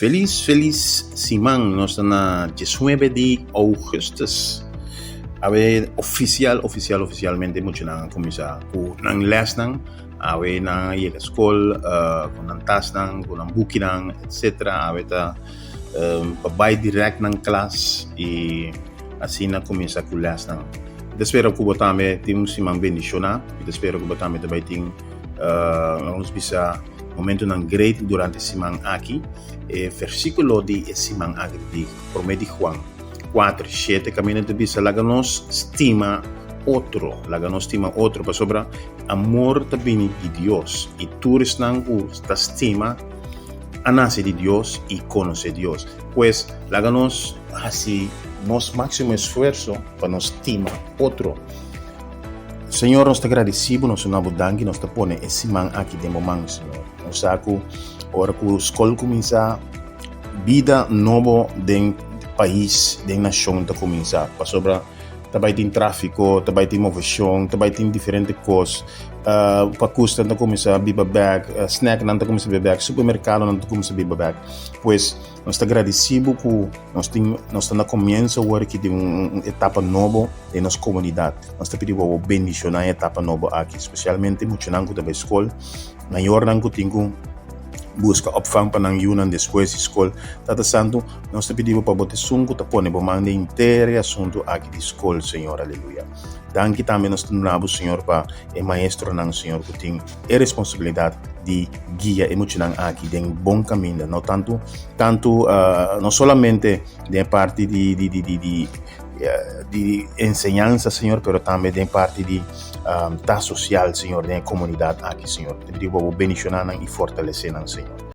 Felis felis siman, nos ta na 19 di augustus. Awe ofisial ofisial ofisialmente muchanan a kuminsá ku nan lèsnan. Awe nan a yega skol ku nan tasnan, ku nan bukinan etsetera. Awe ta pa bai dirèkt nan klas i asina kuminsá ku lèsnan. Mi ta spera ku bo tambe tin un siman bendishoná. Mi ta spera ku bo tambe ta bai tin nos bisa momentonan great durante e siman aki. E versíkulo di e siman aki ta di Promé di Juan 4, 7 kaminda ta bisa laga nos stima otro, laga nos stima otro pasobra amor ta bini di Dios i tur esnan ku ta stima a nase di Dios i konosé Dios. Pues laga nos hasi nos máksimo esfuerso pa nos stima otro. Señor, nos ta gradeci bo, nos ta duna bo danki, nos ta pone e siman aki den bo man, Señor. Nos sa cu ora cu scol cuminsa, bida nobo den pais, den nacion ta cuminsa, pasobra ta bay tin trafico, ta bay tin movecion, ta bay tin diferente cos, pakusnan ta cuminsa biba bek, snacknan ta cuminsa biba bek, supermercadonan ta cuminsa biba bek. Pues, nos ta gradeci bo cu nos tin, nos ta na comienso awor aki di un etapa nobo den nos comunidad. Nos ta pidi bo bo bendiciona e etapa nobo aki, specialmente muchanan cu ta bay scol, mayornan cu tin cu busca opvang pa nan yunan despues di scol. Tata Santo, nos ta pidi bo pa bo ta esun cu ta pone bo man den henter e asunto aki di scol, Señor. Aleluya. Danki tambe nos ta duna bo, Señor, pa e maestronan, Señor, cu tin e responsabilidad di guia e muchanan aki den bon caminda, no tanto, tanto, no solamente den e parti di, di, di, di, di di enseñansa, Señor, pero tambe den parti di ta social, Señor, den e comunidad aki, Señor. Te pidi bo bo bendiciona nan y fortalece nan, Señor.